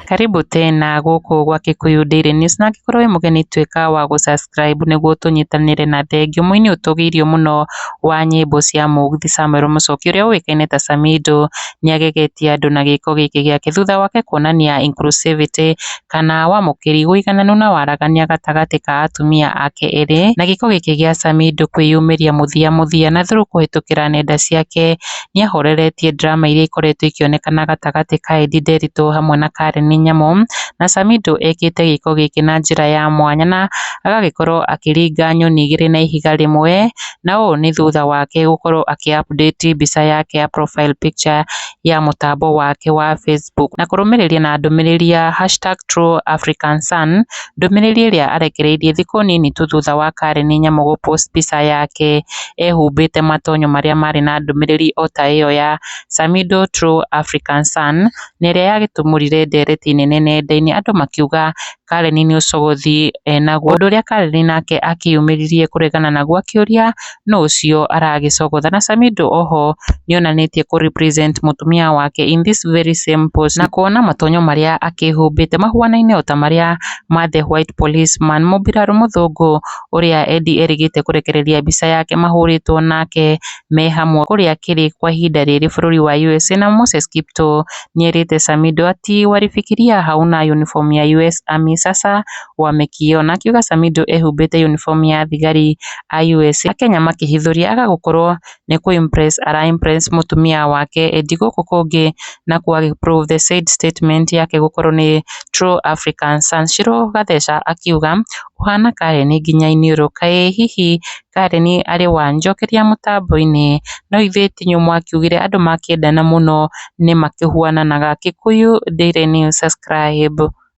Karibu tena gũkũ gwa Kikuyu Daily News, na angĩkorwo wĩ mũgeni tuĩka wa gũ subscribe nĩguo tũnyitanĩre. Na thengiũ mũini ũtũgĩirio mũno wa nyĩmbo cia mũgithi Samuel Mũchoki ũrĩa ũĩkaine ta Samido nĩagegetie andũ na gĩko gĩkĩ gĩake thutha wake kuonania inclusivity kana wamũkĩri ũigananu na waragania gatagatĩ ka atumia ake erĩ. Na gĩko gĩkĩ gĩa Samido kwĩyumĩria mũthia mũthia na through kũhĩtũkĩra nenda ciake nĩahoreretie drama iria ikoretwo ikĩonekana gatagatĩ ka Edday Nderitu hamwe na Karen Nyamu. Na Samido ekĩte gĩko gĩkĩ na njĩra ya mwanya na agagĩkorwo akĩringa nyoni igĩrĩ na ihiga rĩmwe, na ũũ nĩ thutha wake gũkorwo akĩ update mbica yake ya profile picture ya mũtambo wake wa Facebook na kũrũmĩrĩria na ndũmĩrĩri ya #TrueAfricanSon, ndũmĩrĩri ĩrĩa arekereirie thikũ nini tu thutha wa Karen Nyamu gũ post mbica yake ehumbĩte matonyo marĩa marĩ na ndũmĩrĩri o ta ĩyo ya Samido True African Son, na ĩrĩa yagĩtumũrire ndereti nene nenda-inĩ, andũ makiuga Karen nĩ ũcogothi enaguo, ũndũ ũrĩa Karen nake akĩyumĩririe kũregana naguo akĩũria nũ ũcio aragĩcogotha. Na Samido oho nĩonanĩtie kũ represent mũtumia wake in this very same post na kuona matonyo marĩa akĩhumbĩte mahuanaine o ta marĩa ma the white policeman, mũmbirarũ mũthũngũ ũrĩa Eddie erĩgĩte kũrekereria mbica yake mahũrĩtwo nake me hamwe kũrĩa akĩrĩ kwa ihinda rĩrĩ bũrũri wa USA. Na Moses Kiptoo nĩerĩte Samido ati walifikiria hauna uniform ya US Army, sasa wamekiona, akiuga Samido ehumbĩte uniform ya thigari a USA. Akenya makĩhithũria aga gũkorwo nĩ kũ impress ara impress mũtumia wake Eddie gũkũ kũngĩ nakuo agĩ prove the said statement yake gũkorwo nĩ True African Son. Shiro Gatheca akiuga ũhana Karen nginya iniũrũ, kaĩ hihi Karen arĩ wa njokeria mũtambo-inĩ? No ithuĩ tinyuĩ mwakiugire andũ makĩendana mũno nĩmakĩhuananaga. Kikuyu Daily News, subscribe.